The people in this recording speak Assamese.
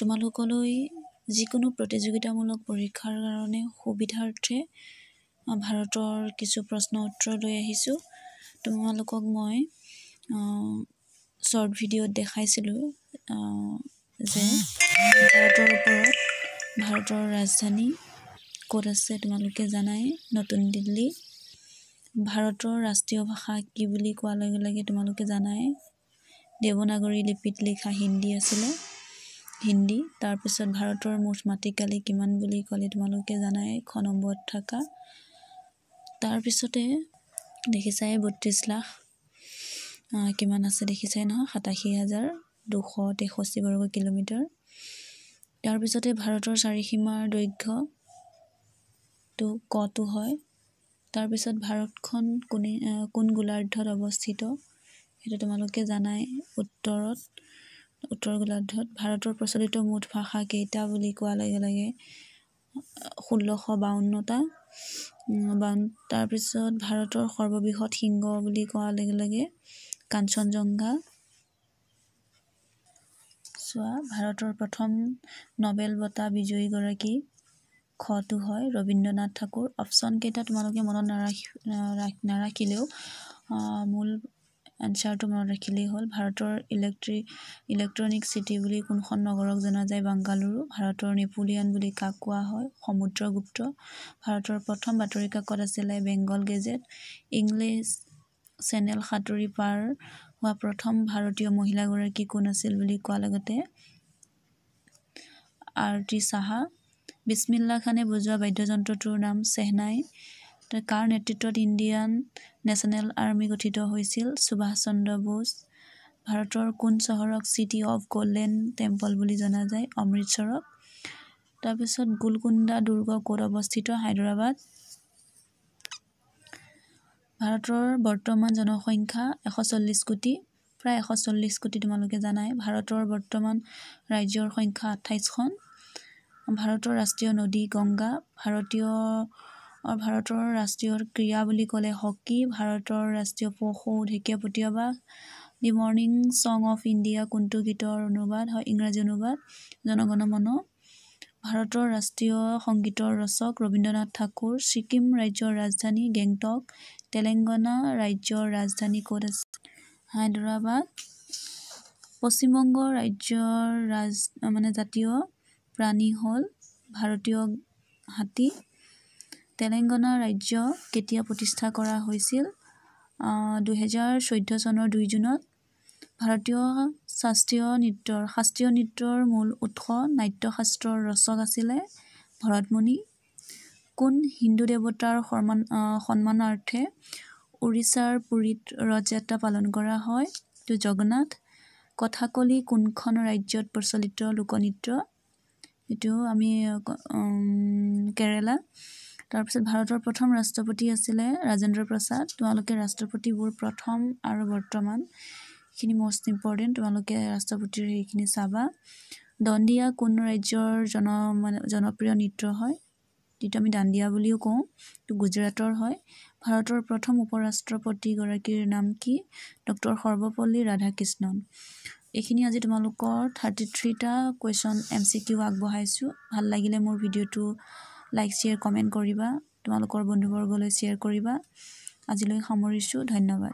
তোমালোকলৈ যিকোনো প্ৰতিযোগিতামূলক পৰীক্ষাৰ কাৰণে সুবিধাৰ্থে ভাৰতৰ কিছু প্ৰশ্ন উত্তৰ লৈ আহিছোঁ। তোমালোকক মই শ্বৰ্ট ভিডিঅ'ত দেখাইছিলোঁ যে ভাৰতৰ ওপৰত ভাৰতৰ ৰাজধানী ক'ত আছে, তোমালোকে জানাই, নতুন দিল্লী। ভাৰতৰ ৰাষ্ট্ৰীয় ভাষা কি বুলি কোৱাৰ লগে লগে তোমালোকে জানাই, দেৱনাগৰী লিপিত লিখা হিন্দী আছিলে, হিন্দী। তাৰপিছত ভাৰতৰ মুঠ মাটিকালি কিমান বুলি ক'লে তোমালোকে জানাই, খ নম্বৰত থকা। তাৰপিছতে দেখিছাই 32 লাখ কিমান আছে দেখিছাই নহয়, 87,263 বৰ্গ কিলোমিটাৰ। তাৰপিছতে ভাৰতৰ চাৰিসীমাৰ দৈৰ্ঘ্যটো কটো হয়। তাৰপিছত ভাৰতখন কোনে কোন গোলাৰ্ধত অৱস্থিত সেইটো তোমালোকে জানাই, উত্তৰত, উত্তৰ গোলাৰ্ধত। ভাৰতৰ প্ৰচলিত মুঠ ভাষা কেইটা বুলি কোৱাৰ লগে লগে 1652টা। তাৰপিছত ভাৰতৰ সৰ্ববৃহৎ শৃংগ বুলি কোৱাৰ লগে লগে কাঞ্চনজংঘা। চোৱা, ভাৰতৰ প্ৰথম নবেল বঁটা বিজয়ীগৰাকী খটো হয় ৰবীন্দ্ৰনাথ ঠাকুৰ। অপশ্যন কেইটা তোমালোকে মনত নাৰাখিলেও মূল এনচাৰটো মনত ৰাখিলেই হ'ল। ভাৰতৰ ইলেক্ট্ৰনিক চিটি বুলি কোনখন নগৰক জনা যায়? বাংগালুৰু। ভাৰতৰ নেপোলিয়ন বুলি কাক কোৱা হয়? সমুদ্ৰগুপ্ত। ভাৰতৰ প্ৰথম বাতৰি কাকত আছিলে বেংগল গেজেট। ইংলিছ চেনেল সাঁতুৰি পাৰ হোৱা প্ৰথম ভাৰতীয় মহিলাগৰাকী কোন আছিল বুলি কোৱাৰ লগতে আৰতি সাহা। বিছমিল্লা খানে বজোৱা বাদ্যযন্ত্ৰটোৰ নাম চেহনাই। কাৰ নেতৃত্বত ইণ্ডিয়ান নেশ্যনেল আৰ্মি গঠিত হৈছিল? সুভাষ চন্দ্ৰ বোস। ভাৰতৰ কোন চহৰক চিটি অফ গল্ডেন টেম্পল বুলি জনা যায়? অমৃতসৰক। তাৰপিছত গোলকুণ্ডা দুৰ্গ ক'ত অৱস্থিত? হায়দৰাবাদ। ভাৰতৰ বৰ্তমান জনসংখ্যা 140 কোটি, প্ৰায় 140 কোটি তোমালোকে জানাই। ভাৰতৰ বৰ্তমান ৰাজ্যৰ সংখ্যা 28খন। ভাৰতৰ ৰাষ্ট্ৰীয় নদী গংগা। ভাৰতৰ ৰাষ্ট্ৰীয় ক্ৰীড়া বুলি ক'লে হকী। ভাৰতৰ ৰাষ্ট্ৰীয় পশু ঢেকীয়াপতীয়া বাঘ। The morning song of India কোনটো গীতৰ অনুবাদ হয়? ইংৰাজী অনুবাদ জনগণ মন। ভাৰতৰ ৰাষ্ট্ৰীয় সংগীতৰ ৰচক ৰবীন্দ্ৰনাথ ঠাকুৰ। ছিকিম ৰাজ্যৰ ৰাজধানী গেংটক। তেলেংগানা ৰাজ্যৰ ৰাজধানী ক'ত আছে? হায়দৰাবাদ। পশ্চিমবংগ ৰাজ্যৰ জাতীয় প্ৰাণী হ'ল ভাৰতীয় হাতী। তেলেংগানা ৰাজ্য কেতিয়া প্ৰতিষ্ঠা কৰা হৈছিল? 2014 চনৰ 2 জুনত। ভাৰতীয় শাস্ত্ৰীয় নৃত্যৰ মূল উৎস নাট্যশাস্ত্ৰৰ ৰচক আছিলে ভৰতমুনি। কোন হিন্দু দেৱতাৰ সন্মানাৰ্থে উৰিষ্যাৰ পুৰীত ৰথযাত্ৰা পালন কৰা হয়? এইটো জগন্নাথ। কথাকলি কোনখন ৰাজ্যত প্ৰচলিত লোকনৃত্য? এইটো আমি কেৰেলা। তাৰপিছত ভাৰতৰ প্ৰথম ৰাষ্ট্ৰপতি আছিলে ৰাজেন্দ্ৰ প্ৰসাদ। তোমালোকে ৰাষ্ট্ৰপতিবোৰ প্ৰথম আৰু বৰ্তমান এইখিনি মষ্ট ইম্পৰ্টেণ্ট, তোমালোকে ৰাষ্ট্ৰপতিৰ সেইখিনি চাবা। দণ্ডিয়া কোন ৰাজ্যৰ জনপ্ৰিয় নৃত্য হয়? যিটো আমি দাণ্ডিয়া বুলিও কওঁ, এইটো গুজৰাটৰ হয়। ভাৰতৰ প্ৰথম উপ-ৰাষ্ট্ৰপতিগৰাকীৰ নাম কি? ডক্টৰ সৰ্বপল্লী ৰাধাকৃষ্ণন। এইখিনি আজি তোমালোকৰ 33টা কুৱেশ্যন MCQ আগবঢ়াইছোঁ। ভাল লাগিলে মোৰ ভিডিঅ'টো লাইক, শ্বেয়াৰ, কমেণ্ট কৰিবা, তোমালোকৰ বন্ধুবৰ্গলৈ শ্বেয়াৰ কৰিবা। আজিলৈ সামৰিছোঁ, ধন্যবাদ।